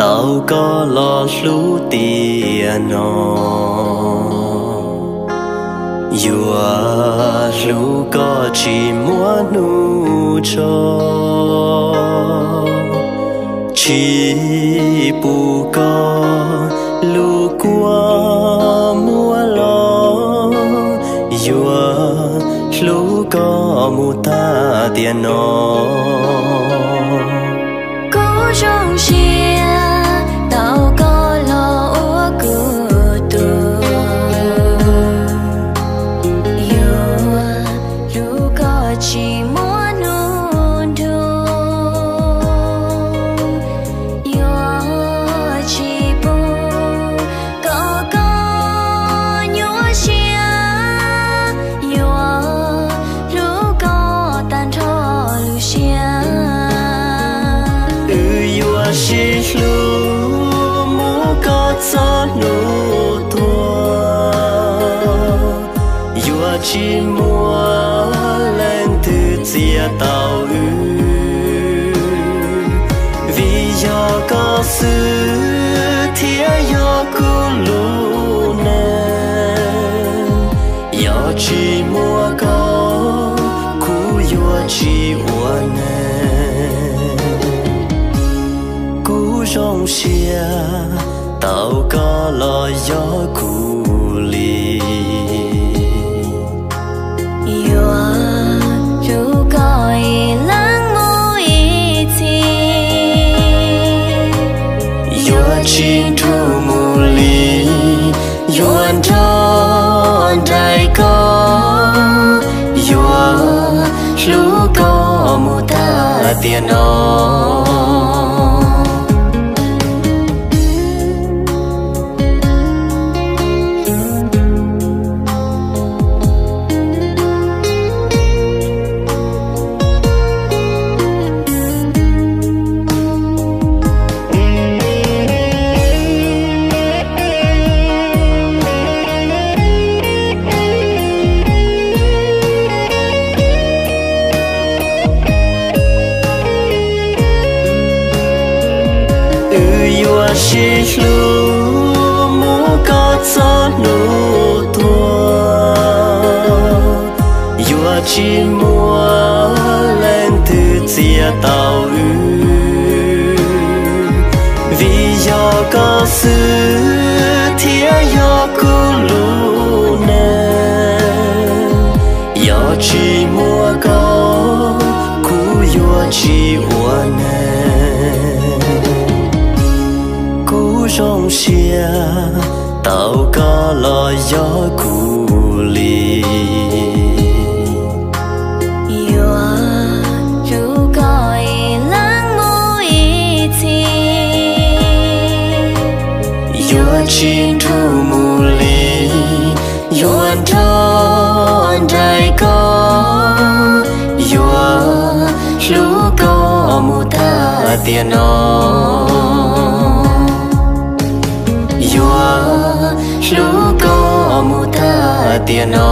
Tau koj los hlub tiag no, yuav hlub koj tsis muab hnub tso. Tsis pub koj lub kua muab los, yuav hlub koj mus tag tiam no. Kuv zoo siab tau koj los ua kuv tug, yuav hlub koj tsis muab hnub nrug, yuav tsis pub kom koj nyuaj siab, yuav hlub koj tag nrho lub siab. Wb yuav sib hlub mus kom txog hnub tuag, yuav tsis muaj leej twg txiav tau wb, vim yog koj xwb thiaj yog kuv lub neej. Yog tsis muaj koj, kuv yuav tsis ua neeg. Kuv zoo siab tau koj los yog kuv li, yuav hlub koj ib leeg mus ib txhis, yuav tsis nrug mus li, yuav nrog nraim koj, yuav hlub koj mus tag tiam no. Wb yuav sib hlub mus kom txog hnub tuag, yuav tsis muaj leej twg txiav tau wb, vim yog koj xwb thiaj yog kuv lub neej. Yog tsis muaj koj, kuv yuav tsis ua neeg. Kuv zoo siab tau koj los yog kuv li, yuav hlub koj ib leeg mus ib txhis, yuav tsis nrug mus li, yuav nrog nraim koj, yuav hlub koj mus tag tiam no, yuav hlub koj mus tag tiam no.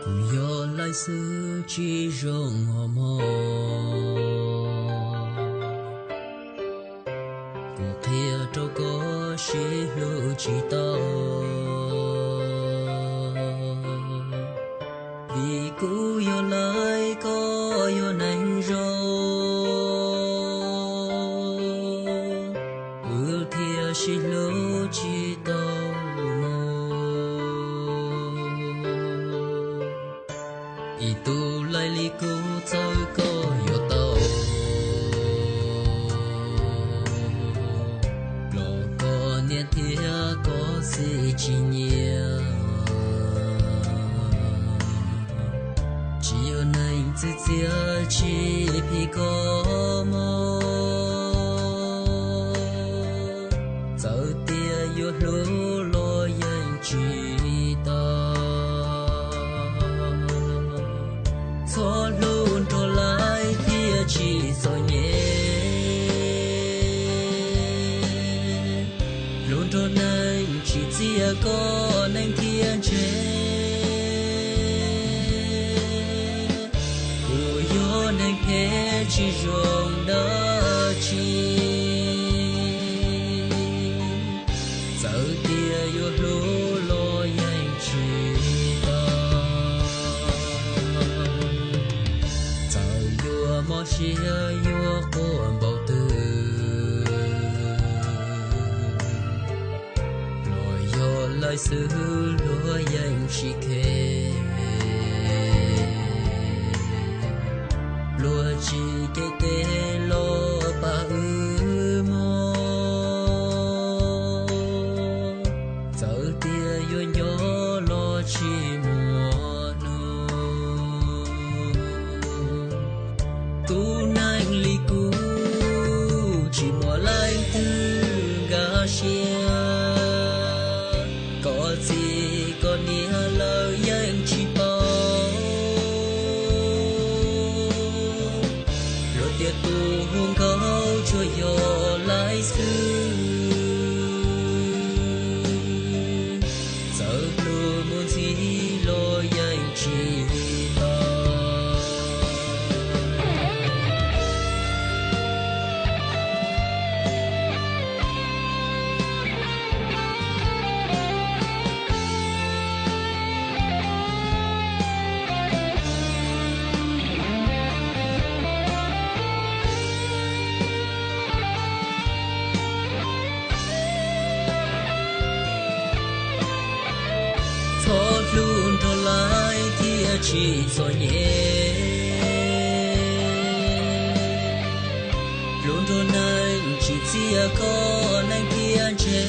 Kuv yog laij xwb tsis zoo os mog, kuv qhia rau koj sib hlub tsis tau, vim kuv yog laij koj yog neeg zoo, wb thiaj sib hlub tsis tau mog. Ib tug laij Neeg phem tsis zoo dab tsi, txawm tias yuav hlub los yeej tsis tau. Txawm yuav mob siab yuav quaj npaum twg, los yog laij xwb luag yeej tsis kheev. Luag tsis cev tes los pab wb mob, txawm tias yuav nco los tsis muaj hnub. Tus neeg li kuv tsis muaj leej twg nkag siab, koj txiv koj niam lawv yeej tsis paub. Luag tias tus hu nkauj tsuas yog laij xwb, txawm hlub mus ntxiv los yeej tsis tau. Txhob hlub nrog laij thiaj tsis txom nyem, hlub nrog neeg tsis txiaj koj neeg thiaj ntse.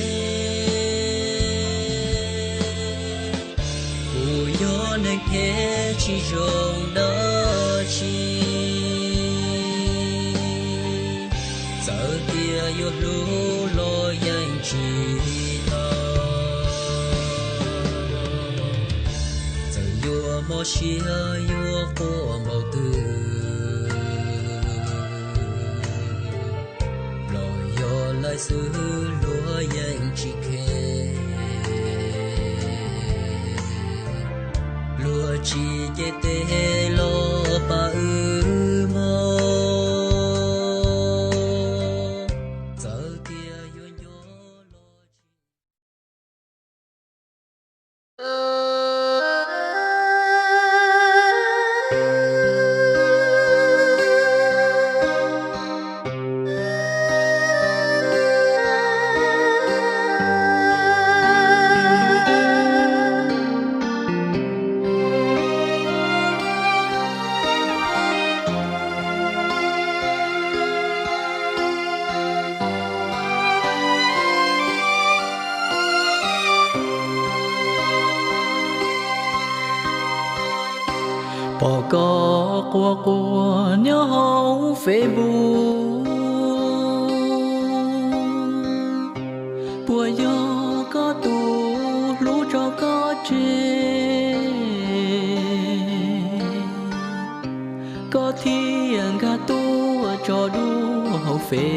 Kuv yog neeg phem tsis zoo dab tsi, txawm tias yuav hlub los yeej tsis tau. Txawm yuav mob siab yuav quaj npaum twg, los yog laij xwb luag yeej tsis kheev. Luag tsis cev tes los pab wb mob, txawm tias yuav nco los tsis Pom koj quaj quaj nyob hauv Facebook, puas yog koj tus hlub tso koj tseg, koj thiaj nkag tuaj tso dua hauv Face?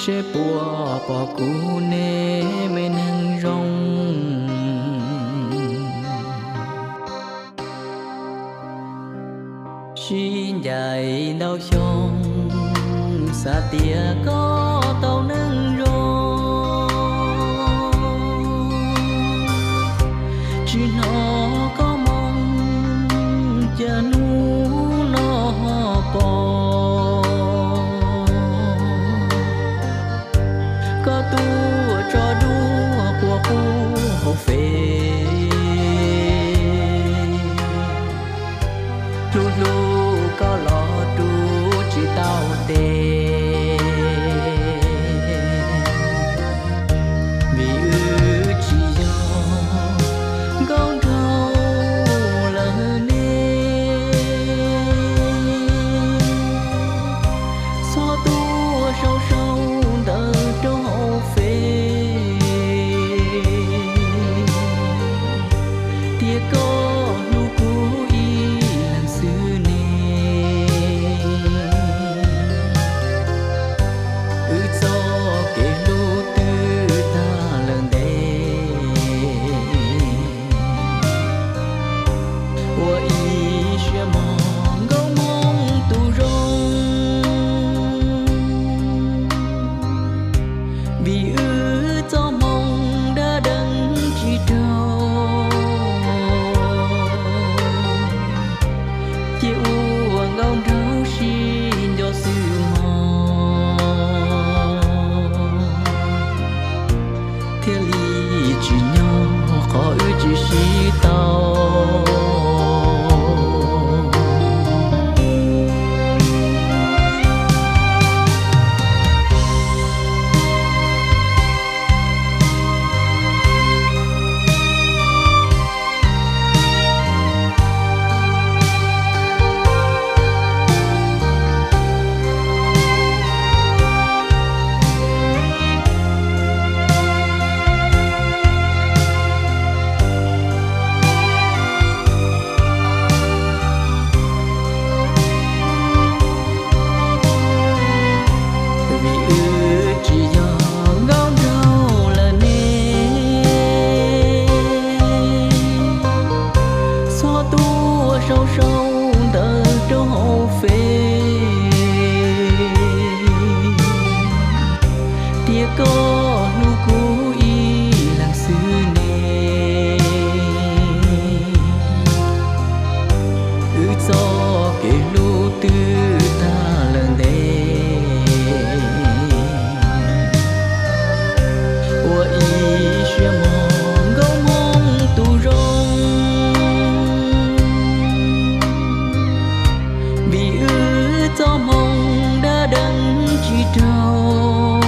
Seb puas pom kuv ne me neeg zoo. Sib ncaim ntau xyoo, xav tias koj tau neeg zoo, tsis hnov koj moo, cas hnub no ho pom koj tuaj tso dua quaj qub hauv Face. Hlub hlub koj los rub tsis tau tes, vim wb tsis yog nkauj nraug lawm ne. Txhob tuaj sau sau ntawv rau hauv Face tias koj hlub kuv ib leeg xwb ne. Ua ib siab mog nkauj Hmoob tus zoo, vim wb txoj hmoo dab deev tsis raug, thiaj ua nkauj nraug sib nco xwb mog, thiaj li tsim nyog qhov wb tsis sib tau. Vim wb tsis yog nkauj nraug lawm ne, txhob tuaj sau sau ntawv rau hauv Fev, tias koj hlub kuv ib leeg xwb ne. Wb txoj kev hlub twb tag lawm ntev, ua ib siab mog nkauj Hmoob tus zoo, vim wb txoj hmoo dab deev tsis raug,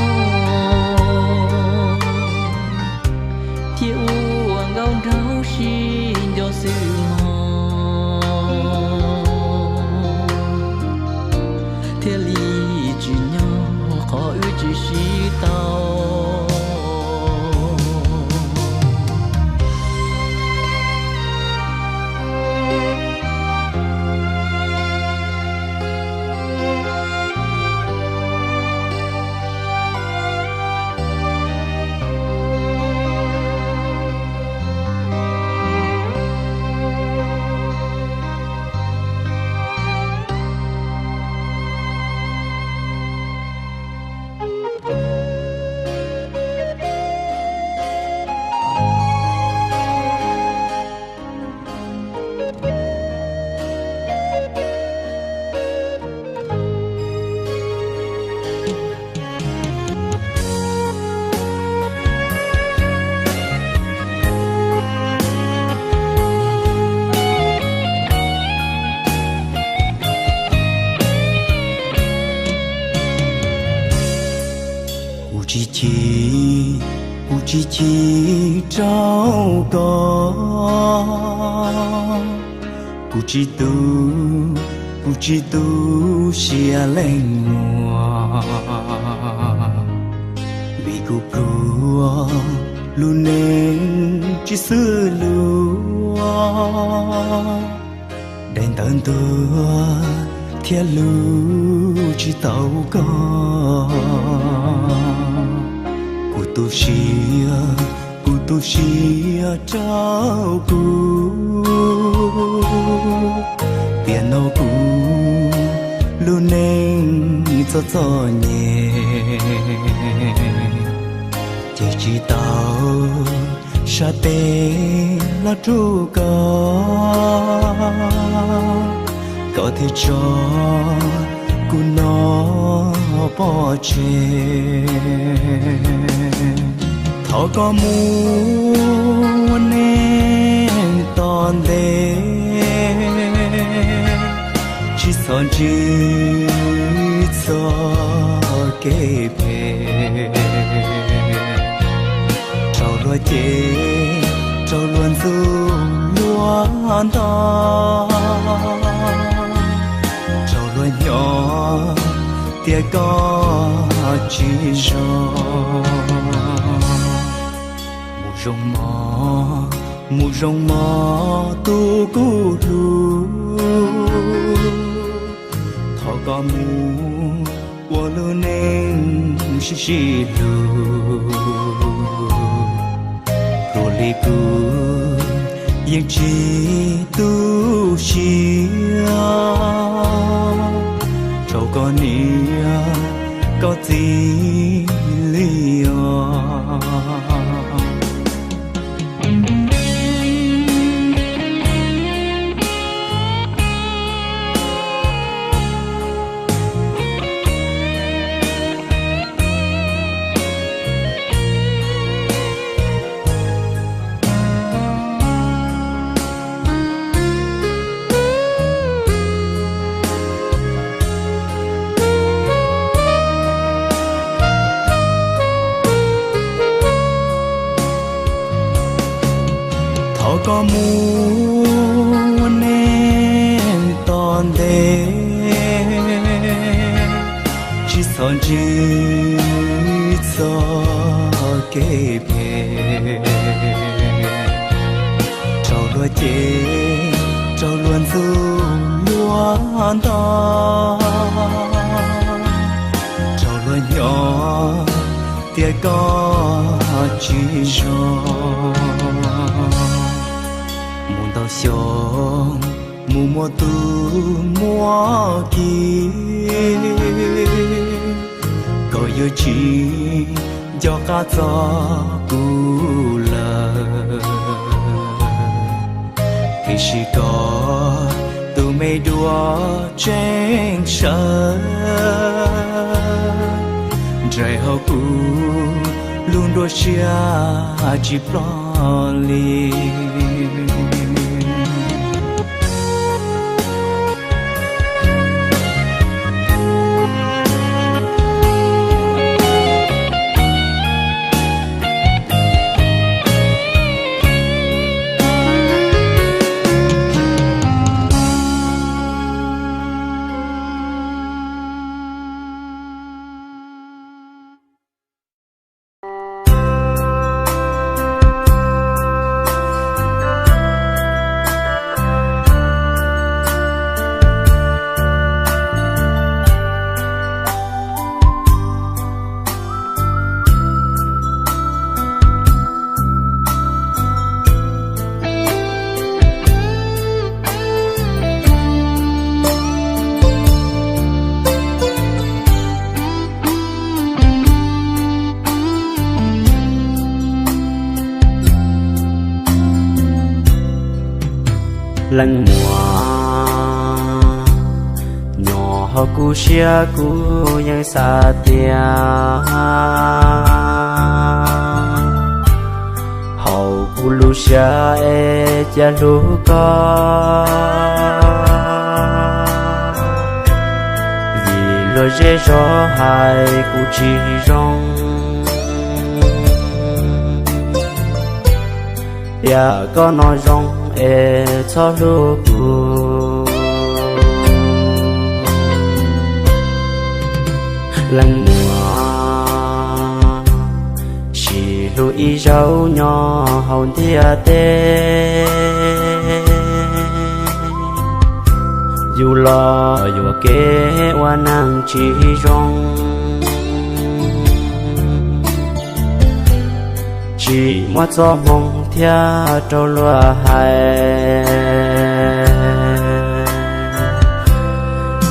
thiaj ua nkauj nraug sib nco xwb mog, thiaj li tsim nyog qhov wb tsis sib tau. Kuv tsis chim, kuv tsis chim rau koj, kuv tsis tu, kuv tsis tu siab leej muag, vim kuv pluag lub neej tsis xwb luag, daim ntawv ntuag thiab hlub tsis tau koj. Kuv tu siab, kuv tu siab rau kuv, tiam no kuv lub neej txom txom nyem, ces tsis tau sab tes los rub koj, koj thiaj tso kuv no pov tseg. Thov koj mus ua neej tom ntej, tsis txhob ntsib txoj kev phem, raug luag cem, raug luag ntxub luag nto, raug luag nyob tias koj tsis zoo. Mus zoo mog, mus zoo mog tus kuv hlub, thov koj mus ua lub neej sib sib hlub, pluag li kuv yeej tsis tu siab rau koj niam koj txiv li os. Thov koj mus ua neej tom ntej, tsis txhob ntsib txoj kev phem, raug luag cem, raug luag ntxub luag nto, raug luag nyob tias koj tsis zoo. Mus ntau xyoo, mus muaj tus muaj ki, koj yuav tsis nco qab txog kuv lawm. Tiam sis koj tus me duab tseeb sawv nraim hauv kuv lub nruab siab tsis ploj li. Leej muam, nyob hauv kuv siab kuv yeej xav tias hauv kuv lub siab es cia hlub koj, vim luag zej zog hais kuv tsis zoo. Tiam koj no zoo es txhob hlub kuv. Leej muam, sib hlub ib zaug nyob hauv ntiaj teb, yus los yuam kev ua neej tsis zoo. Tsis muaj txoj hmoo thiab rau luag hais,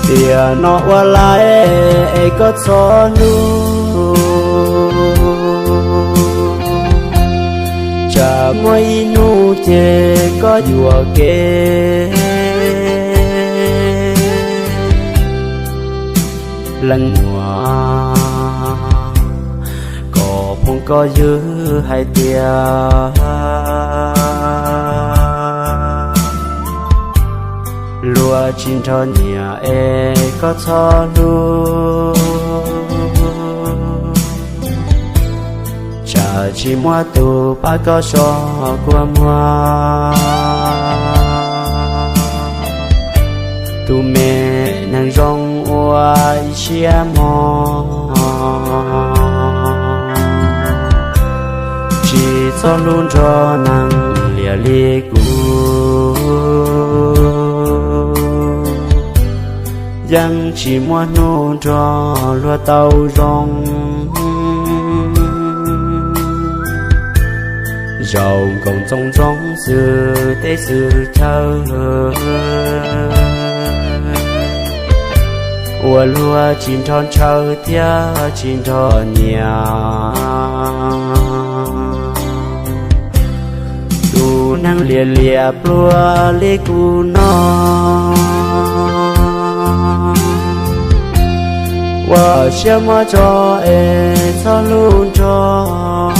tiam no ua lais es koj txhob hlub, tsam muaj ib hnub ces koj yuam kev. Leej muam, koj phooj koj ywg hais tias luag tsis nrog nyiam es koj txhob hlub, tsam tsis muaj tus pab koj so kua muag. Tus me neeg zoo ua ib siab mog, tsis txhob hlub nrog neeg liam li kuv. Yeej tsis muaj hnub nrog luag tau zoo, zaum nkoos txoos ntxoo xwm teb xwm chaw. Ua luag tsis nrho ntshaw thiab tsis nrho nyiam, tus neeg liam liam pluag li kuv no. Ua siab muab tso es txhob hlub nrog,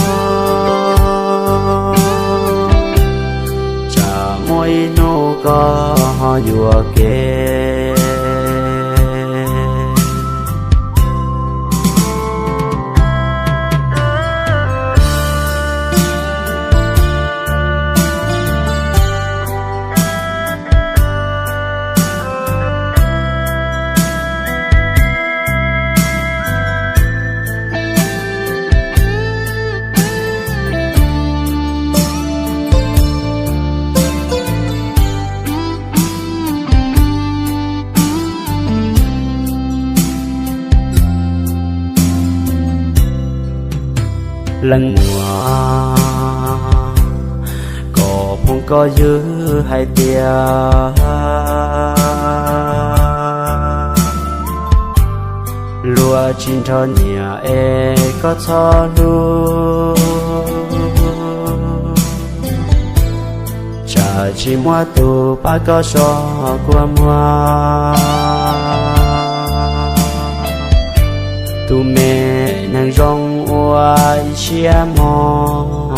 tsam muaj ib hnub koj ho yuam kev. Leej muam, koj phooj koj ywg hais tias luag tsis nrho nyiam es koj txhob hlub, tsam tsis muaj tus pab koj so kua muag. Tus me neeg zoo ua ib siab mog,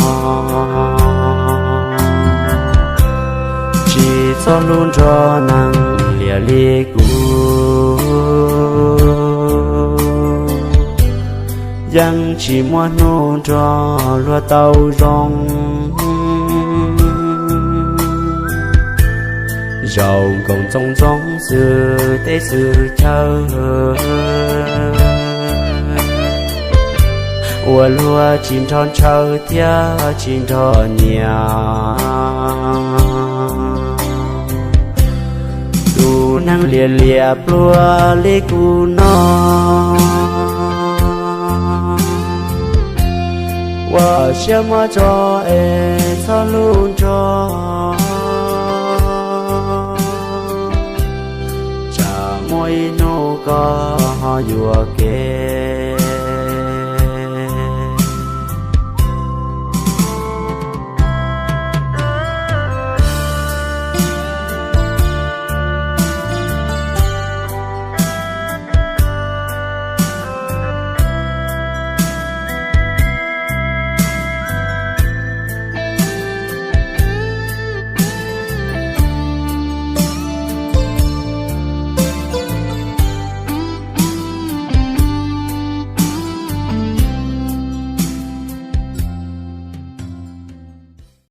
tsis txhob hlub nrog neeg liam li kuv. Yeej tsis muaj hnub nrog luag tau zoo, zaum nkoos txoov ntxoo xwm teb xwm chaw. Ua luag tsis nrho ntshaw thiab tsis nrho nyiam, tus neeg liam liam pluag li kuv no. Ua siab muab tso es txhob hlub nrog, tsam muaj ib hnub koj ho yuam kev.